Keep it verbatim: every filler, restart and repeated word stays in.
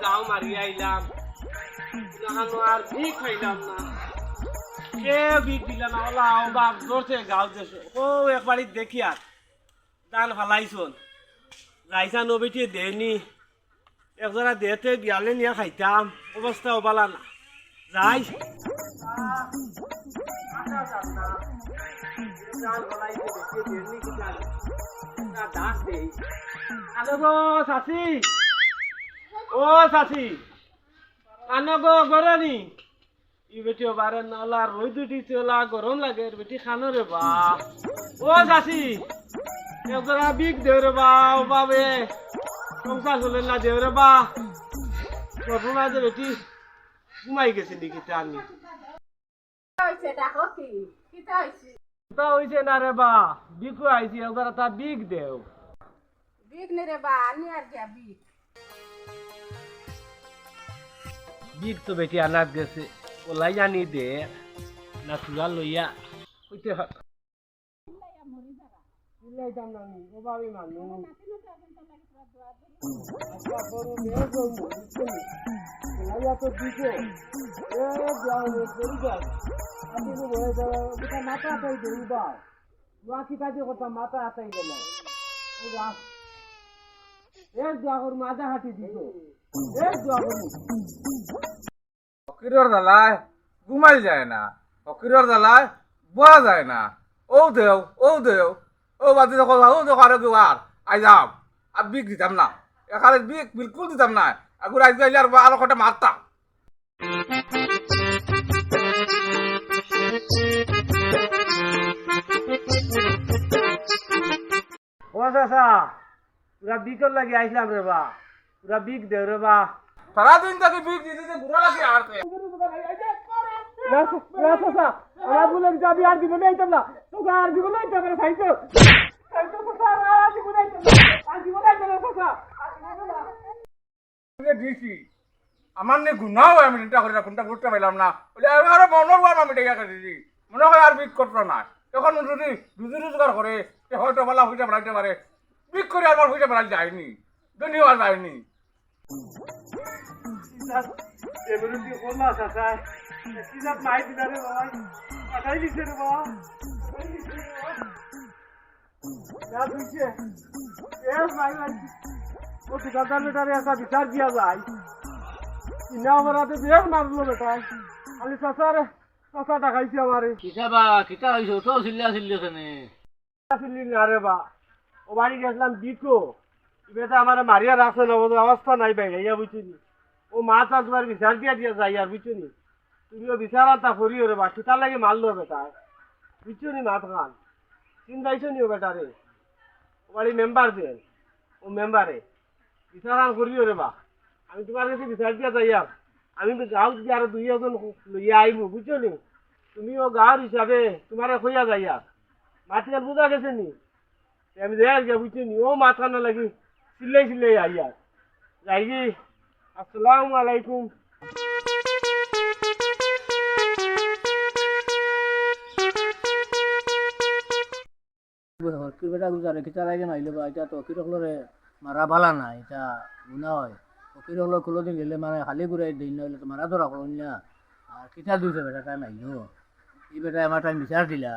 গাঁও মারি আইলাম, জানো আর ভিক পাইলাম না। কে ভিক দিলা না, ওলা ও বাপ ধরছে গাঁও দেশে। ও এক বাড়ি দেখি আর ধান ফালাইছন, যাইছান ও বেটিয়ে দেয়নি। এক জোড়া দেতে বিয়ালে নিয়া খাইতাম, অবস্থাও বালা না। যাই। আনো গো চাচি, ও চাচি, আনো গো গরনি। ই বেটি ওবারে নালা রইদ উঠিছে, ওলা গরম লাগে, এর বেটি খানো রে বা। ও চাচি, এজরা ভিক দেও রে বা, ও বাবে। সংসার চলে না দেও রে বা। ঘটনা যে বেটি ঘুমাই গেছে নাকি তা আমি। কিতা হইছে, ডাকো কি? কিতা হইছে? তা হইছে না রে বা, ভিকো আইছি, এজরা তা ভিক দেও। ভিক নে রে বা, আনি আর গিয়া ভিক। ভিক তো বেটি আনাত গেছে, ওলাই আনি দে, না তুরা লইয়া হইতে হয়। চিল্লাইতাম না আমি, অভাবী মানুষ। আচ্ছা, বড় মেয়ে জন্ম, বুঝছো নি? চিল্লাইয়া তো দিছে। এ, যাও রে, চলে যাও। আপনি তো বলে যাও, এটা মাথা আটাই দেবো, বা। নোয়া কিতা দিয়ে করতাম, মাথা আটাই দেবো। ও বা। এ, দোয়া কর, মাথা হাঁটি দিছে। এ, দোয়া কর। ফকিরর জ্বালায় ঘুমাইল যায় না, ফকিরর জ্বালায় বওয়া যায় না। ও দেও, ও দেও, ও বাদি দেখো, ও দেখো, আরো কেউ আর আই যাও, আর ভিক দিতাম না, এখানে ভিক বিলকুল দিতাম না। আগুর আইজ আইলে আর আরো কটা মারতাম। ও চাচা, পুরা ভিকর লাগি আইছলাম রে বা, পুরা ভিক দেও রে বা। সারাদিন থাকি ভিক দিতে দিতে বুড়া লাগি আর কে। না, না চাচা, আমার ভুল অইছে, আমি আর জীবনে আইতাম না। তোকে আর জীবনে আইতাম না, সাইতো। সাইতো চাচা, আর জীবনে আইতাম না। আর জীবনে আইতাম না চাচা, আর জীবনে না। বুলে দিছি। আমার নি গুনাও আমি চিন্তা করি না, কোনটা করতে পাইলাম না। বুলে, আমি আরো মনর ওয়ার আমি ডেকে দিছি। মনে হয় আর ভিক করতো না। এখন যদি রুজি রোজগার করে, সে হয়তো বালা পয়সা বাড়াইতে পারে। ভিক করে আমার পয়সা বাড়াই যায়নি। ধনী হওয়া যায়নি। এবারে তুই বললা, চাচা। কি জাত মাই দিলা রে বাবা? মাথায় দিছে রে বাবা। মাথায় দিছে রে বাবা। যা বুঝছে। এ ভাই ভাই, ও দোকানদার বেটারে একটা বিচার দিয়া যায়। কিনা আমার হাতে বেশ মারলো বেটায়। খালি চাচারে, চাচা টাকাইছে আমারে। কিতা বা, কিতা হইছে? অত চিল্লা চিল্লি কেনে? চিল্লি না রে বা। ও বাড়ি গেছিলাম ভিকো। ই বেটা আমারে মারিয়া রাখছে না, ও অবস্থা নাই ভাই, ইয়া বুঝছি নি। ও মা চাচার বিচার দিয়া দিয়া যায় আর বুঝছো নি। তুমিও বিচার আনতা করিও রে বা, কিতার লাগি মারলো বেটায়? বুঝছো নি মাত খান? চিন্তাইছো নি ও বেটারে? ও বাড়ি মেম্বার দেন, ও মেম্বারে। বিচার আন করিও রে বা। আমি তোমার কাছে বিচার দিয়া যাই আর। আমি তো গাঁও থেকে আরো দুই একজন লইয়া আইমু, বুঝছো নি? তুমিও গাঁওর হিসাবে তোমারে কইয়া যাই আর। মাত খান বুঝা গেছে নি? তে আমি যাই আর গিয়া, বুঝছো নি? ও মাত খান লাগি চিল্লাই চিল্লাই আই আর। যাই কি? আসসালামু আলাইকুম। ফকির বেটা গুজারে কিতা লাগে নাইলো বা, ইটা তো ফকির অকলরে মারা বালা না, ইটা গুনা হয়। ফকির অকলর কুলো দিন গেলে মানে খালি ঘুরাই দিন, নাইলে তো মারা ধরা করইন না। আর কিতা দিছে বেটা তাই নাইলো। ই বেটা আমার টাইম বিচার দিলা।